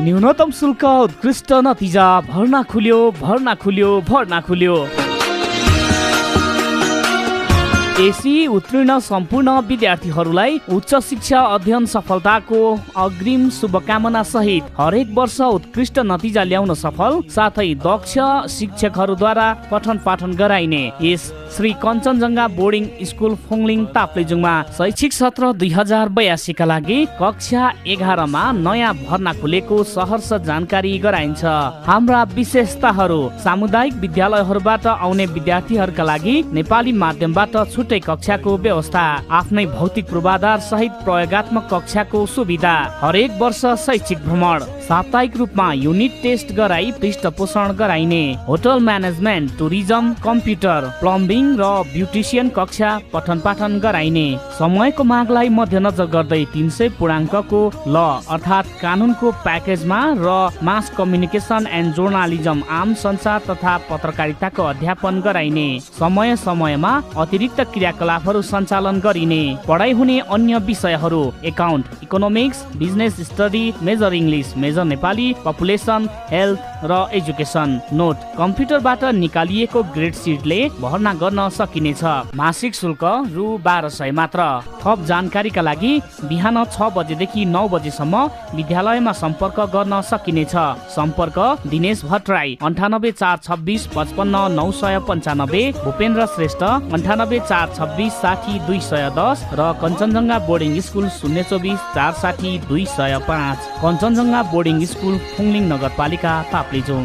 न्यूनतम शुल्क उत्कृष्ट नतिजा भर्ना खुल्यो। एसी उत्तीर्ण सम्पूर्ण विद्यार्थीहरूलाई उच्च शिक्षा अध्ययन सफलताको अग्रिम शुभकामना सहित हरेक वर्ष उत्कृष्ट नतिजा ल्याउन सफल साथै दक्ष शिक्षकहरूद्वारा पठन पाठन गराइने यस श्री कञ्चनजङ्घा बोर्डिङ स्कुल फुङलिङ ताप्लेजुङमा शैक्षिक सत्र 2082 का लागि कक्षा 11 मा नयाँ भर्ना खुलेको सहर्ष जानकारी गराइन्छ। हाम्रा विशेषताहरू: सामुदायिक विद्यालयहरूबाट आउने विद्यार्थीहरूका लागि नेपाली माध्यमबाट छुट्टै कक्षाको व्यवस्था, आफ्नै भौतिक पूर्वाधार सहित प्रयोगात्मक कक्षाको सुविधा, हरेक वर्ष शैक्षिक भ्रमण, साप्ताहिक रूपमा युनिट टेस्ट गराई पृष्ठपोषण गराइने, hotel management, tourism, computer, plumbing र ब्युटिसियन कक्षा पठन पाठन गराइने। समयको मागलाई मध्यनजर गर्दै 300 पूर्णाङ्कको ल अर्थात् कानुनको प्याकेजमा र मास कम्युनिकेसन एन्ड जर्नालिजम आम संसार तथा पत्रकारिताको अध्यापन गराइने। समय समयमा अतिरिक्त क्रियाकलापहरू सञ्चालन गरिने। पढाइ हुने अन्य विषयहरू: account, economics, business study, major English, major Nepali, population, health र एजुकेसन। नोट: कम्प्युटरबाट निकालिएको ग्रेड सिटले भर्ना गर्न सकिनेछ। मासिक शुल्क रु 1200 मात्र। थप जानकारीका लागि बिहान 6 बजेदेखि 9 बजेसम्म विद्यालयमा सम्पर्क गर्न सकिनेछ। सम्पर्क: दिनेश भट्टराई 98 426 55 995, भूपेन्द्र श्रेष्ठ 98 426 60 210 र Kanchenjunga boarding school 024 460 205। Kanchenjunga boarding school Phungling नगरपालिका ताप्लेजुङ।